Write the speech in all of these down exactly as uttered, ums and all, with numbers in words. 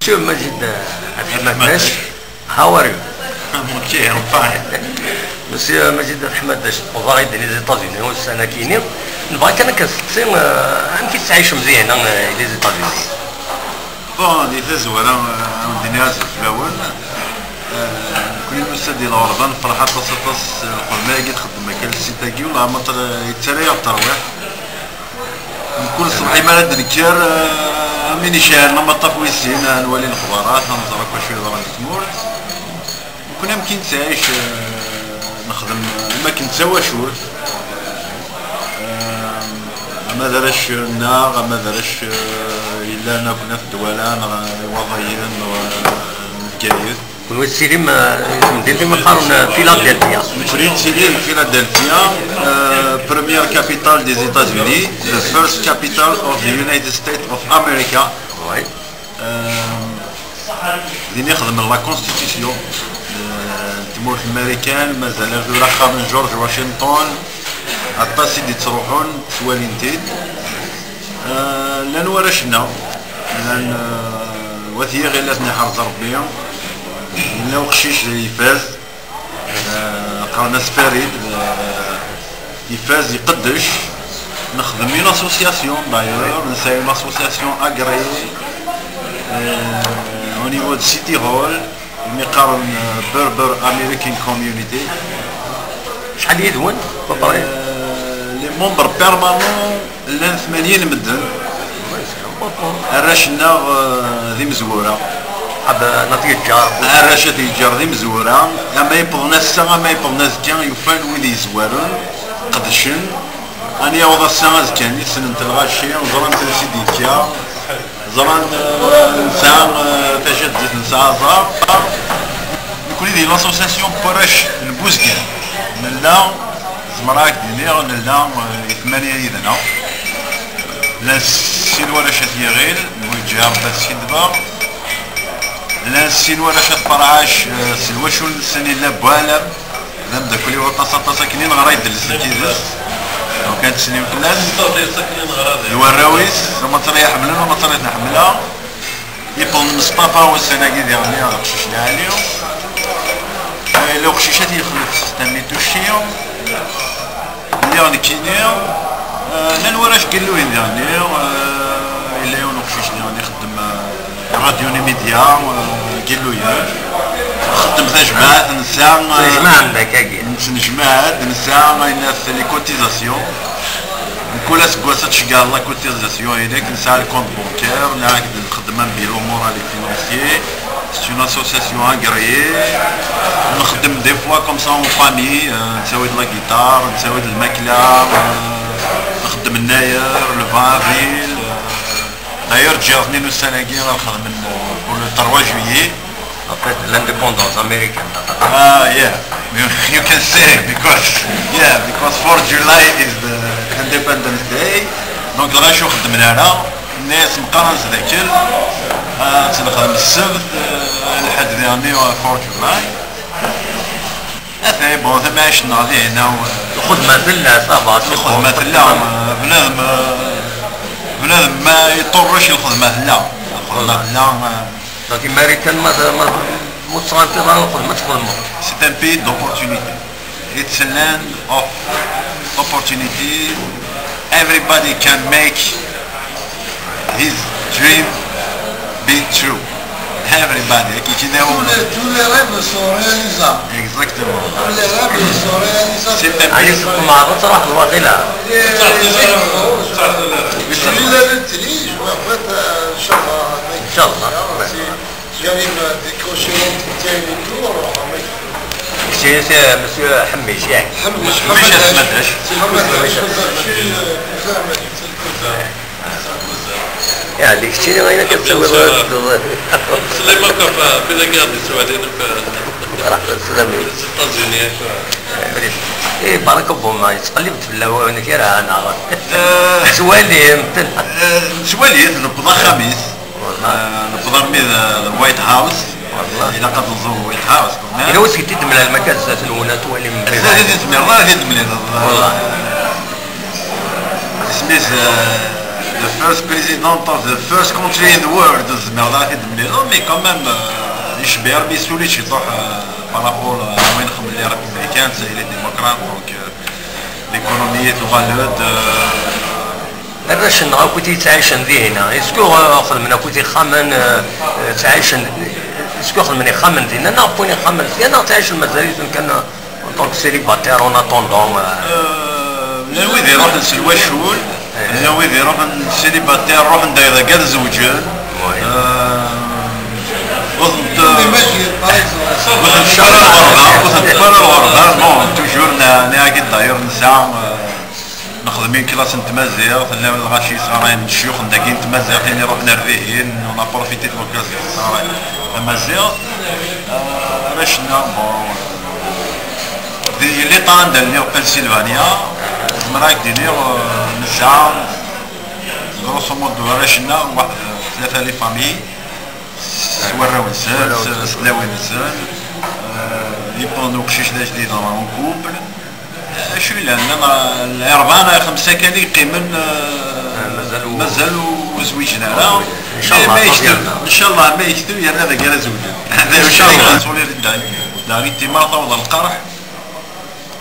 Monsieur Majid Ahmadac, how are you? I'm okay, I'm fine. Monsieur Majid Ahmadac, tewweḍ-aɣ-d les États-Unis ussan-agi-nni. Nebɣa kan ad k-nesteqsi, eh, amek i tettɛicem dinna, eh, les États-Unis? Bon, di tazwara, eh, ad wen-d-iniɣ azul fell-awen. Eh, nekkni nusa-d i lɣerba, nefreḥ aṭas, aṭas, eh, lxedma-agi txeddem akka lsit-agi, u leɛmer, eh, yettarra-yaɣ ṭṭerwiḥ. Mkul ṣṣbeḥ mi ara d-nekker, eh, am win iceɛlen amaṭṭaf wis sin, ad nwali lexbarat, ad nẓer akk acu yeḍran di tmurt. Nekkni amek i nettɛic, eh, nexdem am akken d tawacult. Eh, ama d arrac-nneɣ, ama d arrac, eh, yellan akk n At Dwala, neɣ Iwaḍiyen, neɣ, eh, n Bgayet. Kunwi tettilim, eh, di temdint i qqaren, eh, Philadelphia. Nekkni nettili di Philadelphia, eh, première capitale des États-Unis, the first capital of the United States of America. Oui. Eh, din i xedmen la constitution, eh, n tmurt n Marikan, mazal ar tura axxam n George Washington, aṭas i d-ittruḥun, ttwalin-t-id. Eh, llan warrac-nneɣ, llan, eh, wat yiɣil ad ten-iḥrez Rebbi. Yella uqcic ifaz, eh, qqaren-as Farid, eh, ifaz, iqeddec. Nexdem une association, d'ailleurs, nesɛa une association agréée, eh, au niveau de City Hall, imi qqaren, eh, Berber American Community. Acḥal yid-wen, à peu près? Eh, les membres permanents llan tmanyin medden. Arrac-nneɣ, eh, d imezwura. Ḥab, eh, n at yeǧǧar. Arrac at yeǧǧar d imezwura. Ama yewwḍen ass-a, ama yewwḍen azekka, ufan wid yezwaren, qedcen. Ani yaweḍ ass-a, azekka-nni ssnen-t lɣaci, ẓran-t ansi d-yekka. Ẓran, eh, nesɛa, eh, tajaddit, nesɛa aẓar. Nekkni di l'association n warrac n Buzgan, nella, zemreɣ ad k-d-iniɣ, nella, eh, i tmanya yid-neɣ. Llan sin warrac at Yiɣil, Buǧar, Bat Skidba. Llan sin warrac at Ferɛac, eh, s lwacul-nsen yella Buɛlam. D ameddakel-iw aṭas, aṭas akken i neɣra idles n tidet. Donc, ad teslim fell-as. D warraw-is, amaṭer i iḥemmlen, amaṭer i ten-ḥemmleɣ. Yeṭṭel Mesṭafa ussan-agi diɣen, d aqcic lɛali. Eh, yella uqcic at Yexlef, Tammi Tucci. Lliɣ nekkini. Eh, llan warrac n Yilluyen diɣen. Eh, yella yiwen uqcic diɣen ixeddem, eh, Radio Numidya, eh, Gilluyen. Nxeddem tajmaɛt, nesɛa, eh, Tejmaɛem-d akkagi. Nettnejmaɛ-d, nesɛa ayen at les cotisations. Mkul aseggas ad tceggɛeḍ la cotisation-inek, nesɛa le compte bancaire, nɛak-d nxeddem am bilan moral et financier. C'est une association agréée. Nxeddem des fois comme ça en famille, euh, nettawi-d la guitare, nettawi-d lmakla, euh, nxeddem nnayer, le vingt avril, euh, D'ailleurs, ǧǧiɣ-ten-in ussan-agi ad xedmen, euh, pour le trois juillet. Après l'indépendance américaine. Ah, yeah. You can say because, yeah, because four July is the Independence Day. Donc, lɣaci ur xeddmen ara. Nna-yas meqqar ad nzdakel. Ah, ad tt-nexdem ssebt, euh, lḥedd diɣen, euh, four July. Atay, bon, tamɛict-nneɣ dihin, aw. Lxedma tella, ça va, c'est bon. Lxedma tella, euh, bnadem, euh, bnadem ma iṭurrec, lxedma tella. Lxedma tella, euh. Donc, imarikan ma, ma, ma ur tesɛiḍ ara lxedma, txedmeḍ. C'est un pays d'opportunité. It's a land of opportunity. Everybody can make his dream be true. Everybody, qui, qui Tous les, tous les rêves sont réalisables. Exactement. Tous les rêves sont réalisables. C'est un pays. Ɛni tqemɛeḍ ad truḥeḍ waqila? Celui-là, le télé, je vois, en fait, euh, Inch'Allah. Inch'Allah. Si j'arrive à décrocher l'entretien et tout, alors, mais Keččini si Monsieur Ḥemmic, yak? Ḥemmic, Ḥemmic Ḥemmic Ḥemmic. Ḥemmic. Yeɛni keččini ayen akka tettawiḍ ad tedduḍ. Slim akk ɣef wid akka ɣ-d-yettwalin akk. Ṛaḥ, slam. États-Unis akk. Eh, Barack Obama yettqellib-d fell-awen kra, neɣ? Eh, tettwalim-t? Eh, nettwali-t, newweḍ axxam-is. Wallah. Eh, newweḍ armi d, d White House. Wallah. Ilaq ad nẓur White House, quand même. Yella wi s-t-id-temlam akka zdat-nwen, ad twalim? Zdat i t-id-temliḍ, ara t-id-temliḍ. Wallah. Isem-is, eh, The first president of the first country in the world, tzemreḍ ad t-id-temlileḍ, mais quand même, euh, yecbi Rebbi yessuli ciṭuḥ, euh, par rapport, euh, à win xemmen les républicains, les démocrates, donc, euh, l'économie tuɣal-d, euh, Arrac-nneɣ akk i yettɛicen dihin, est-ce que, euh, xedmen akk ixxamen, euh, euh, ttɛicen, est-ce que xedmen ixxamen dinna, neɣ wwin ixxamen sya, neɣ ttɛicen mazal-iten kan, euh, en tant que célibataire en attendant, euh, Euh, llan wid iruḥen s lwacul, llan wid iruḥen célibataire, ruḥen dayda gar zewǧen. Oui. Euh, ur tent- ur tent-wwi ara lɣerba, ur tent-wwi ara lɣerba. Bon, toujours, na- nniɣ-ak-id d'ailleurs, nesɛa, euh, nexdem une classe n tmaziɣt, llan lɣaci yesɣarayen, ccuyux n dagi n tmaziɣt, ayen iruḥen ar dihin, on a profité de l'occasion, yesɣaray tamaziɣt. Euh, arrac-nneɣ, bon, di l'État anda lliɣ, Pennsylvania, zemreɣ ad k-d-iniɣ, euh, nesɛa grosso modo arrac-nneɣ waḥed, euh, tlata les familles, s warraw-nsen, s tlawin-nsen, euh, yewweḍ-n uqcic d ajdid en couple. Acu yellan, llan rebɛa neɣ xemsa kan i yeqqimen, euh, mazal ur- mazal ur zwiǧen ara. Inchallah, Ma- ma yektu, tabyirt-a. Inchallah, ma yektu yerna dagi ara zewǧen. Inchallah. Tura daɣ i tima taweḍ lqerḥ,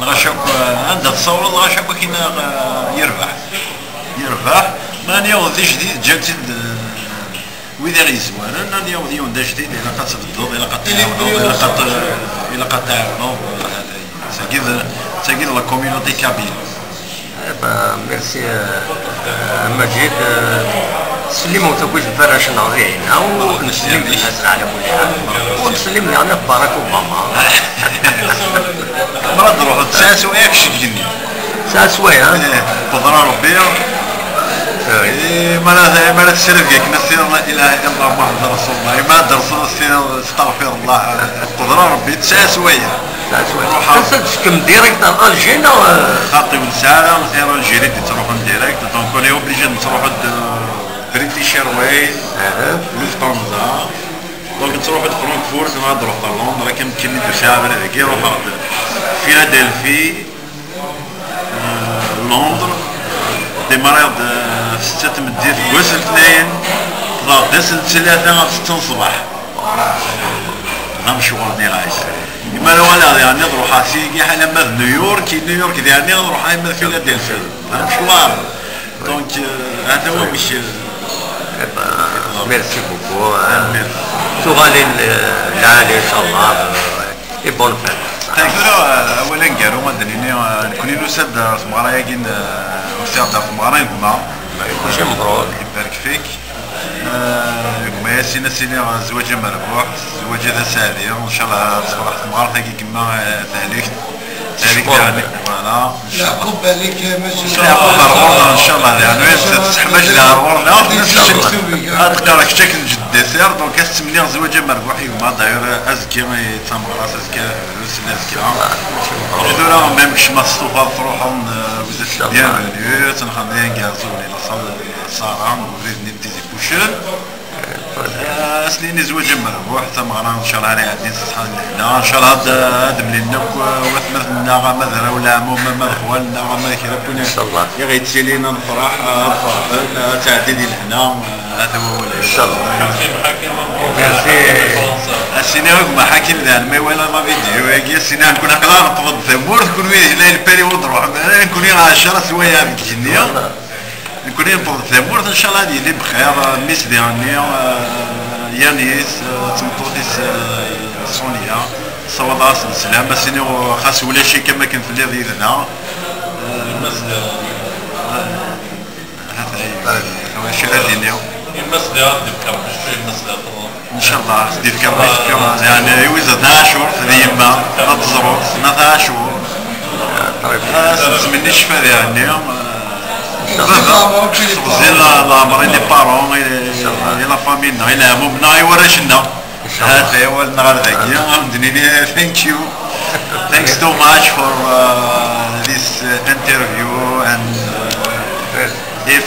lɣaci akk, euh, anda tessawleḍ lɣaci akk akin, euh, yerbeḥ. Yerbeḥ, ma niɣ d ijdid, ǧǧan-t-id, euh, wid i ɣ-yezwaren, ad yaweḍ yiwen d ajdid, ilaq ad tbeddeḍ, ilaq ad t-tɛawneḍ, ilaq ad t-, ilaq ad t-tɛawneḍ. Tagi d, tagi d la communauté kabyle. Eh ben, merci, euh, euh, Majid. Euh, slim akk i warrac-nneɣ dihin, ha, u neslim fell-asen ɛla kulli ḥal. U neslim diɣen i Barack Obama. Ma ad d-ruḥeḍ tesɛa swayeɛ kečč deg-nni. Tesɛa swayeɛ? Eh, teḍra Rebbi. Eh, ma ara, ma ara tesrefg akken ad tiniḍ la ilaha illallah Muḥemmed Rasulullah, ma ad d-terseḍ ad tiniḍ astaɣfirullah, teḍra Rebbi, tesɛa swayeɛ. Tesɛa swayeɛ. Ruḥ. Ass-a d-tekkem direct ar Alger neɣ? Xaṭi, ur nesɛi ara Air Algérie d-yettruḥun direct, donc on est obligé ad nettruḥu-d, euh, British Airways, Lufthansa. Donc nettruḥu-d Frankfurt, neɣ ad d-ruḥeḍ ɣer Londres, akken nekkini d-usiɣ abrid-agi, ruḥeɣ-d Philadelphie, euh, Londres, démarriɣ-d, euh, ssetta n tmeddit deg wass n letnayen, ffɣeɣ-d ass n ttlata ɣef ssetta n ṣṣbeḥ. D amecwar-nni ɣays. Imi ara walaɣ diɣen ad ruḥeɣ sigi alamma d New York, i New York diɣen ad ruḥeɣ alamma d Philadelphie. D amecwar. Donc, euh, hata wamek, euh, Eh ben, merci beaucoup. Euh, Tanemmirt. tuɣalin, euh, lɛali, inchallah. Euh, et bonne fête. Tura, euh, awal aneggaru ad d-nini, euh, nekkni nusa-d ar tmeɣra-agi n, euh, usiɣ-d ar tmeɣra n gma. Kullec mebruk. Ibarek fik. Euh, gma Yasin, ad s-iniɣ, euh, zzwaǧ amerbuḥ, zzwaǧ d aseɛdi. Inchallah ad tefreḥ temɣart-agi gma, euh, tehlek. Tehlek daɣen. Voilà. Yeɛqub Balik, Yeɛqub ar ɣur-neɣ, inchallah, yeɛni, ad teḥmaǧ daɣ ar ɣur-neɣ. Ad teqqar kečč akken jeddat-ir, donc ad s-semmiɣ zzwaǧ amerbuḥ i gma, d'ailleurs, azekka i d tameɣra-s, azekka, azekka. Tura, même kečč ma testufaḍ, truḥeḍ, euh, vous êtes bienvenus, ad tenxem di angerẓu, di la salle, Sarah, ubrid-nni n Tizi Bucen. Ah, ad s-nini zzwaǧ amerbuḥ, tameɣra, ncallah ara iɛeddin s ṣṣeḥḥa d lehna, ncallah ad, ad mlilen akk, ah, watmaten-nneɣ, ama d arraw n leɛmum, ama d xwal-nneɣ, ama d kra n win i ɣ-yettilin, ad nefreḥ, ah, ad ferḥen, ah, ad tɛeddi di lehna, ah, hata wawal. Ncallah. Merci. Ad s-iniɣ i gma Ḥakim daɣen, ma iwala la vidéo-agi, ad s-iniɣ nekkni aql-aɣ neṭṭef-d tamurt, kunwi di lɛid Pari ur d-ruḥem ara, nekkni ɛecra swayeɛ deg igenni. Nekkni newweḍ tamurt, ncallah ad yili bxir, mmi-s diɣenni, eh, Yanis, eh, d tmeṭṭut-is, eh, Sonia, ssawaḍeɣ-asen sslam, ad s-iniɣ xas ulac-ik am akken telliḍ yid-neɣ. Eh, eh, acu ara d-iniɣ? Yemma-s diɣ ad d-tefk aqcic, yemma-s diɣ teḍra. Ncallah, d-ifka Rebbi, yeɛni, i wizet Ɛacur, d yemma, ad teẓru, snat Ɛacur. Ad sen-tesmenni ccfa diɣenni. Baba, teɣzi la- leɛmer i les parents, i, i la famille-nneɣ, i leɛmum-nneɣ, i warrac-nneɣ. Hata awal-nneɣ ar dagi, ad d-nini thank you. Thanks too much for, uh, this, uh, interview and, uh, if,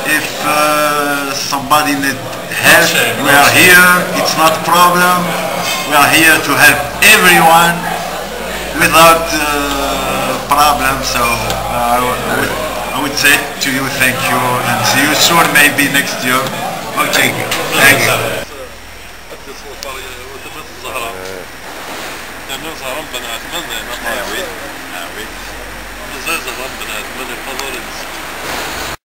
if, uh, somebody need help, we are here. It's not a problem. We are here to help everyone without, uh, problem. So, uh, we, I would say to you thank you and see you soon, maybe next year. Okay, thank you.